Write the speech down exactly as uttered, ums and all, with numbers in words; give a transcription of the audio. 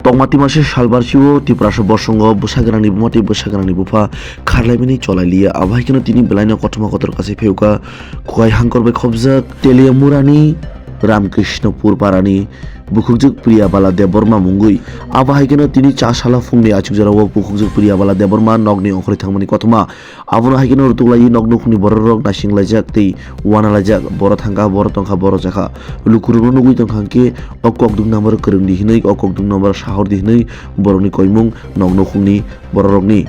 Tongma timase salbar sio Tiprasa bosongo bwsa gwnangni buma tei bwsa gwnangni bupha kharlaimani cholai liya. Abo hai kheno tini belaino kothoma kotor kasai phaiuka, kukai hangkor bai khobjak Teliamurani Ramkrishnopur parani bukhukjwk Priyabala Debbarma mungwi. Abo hai kheno tini cha sala phungni achukjora o bukhukjwk Priyabala Debbarma nokni ongkhorwi thangmani kothoma. Abono hai kheno rutuk lai nok nukhungni bororok naising laijak tei wana laijak. Boro thangkha, boro tongkha, boro jakha. Lukurokno nugwi tongkha hwnkhe o kokdwng number kwrwngdi hinwi, o kokdwng number sahordi hinwi borokni koimung nok nukhungni bororokni.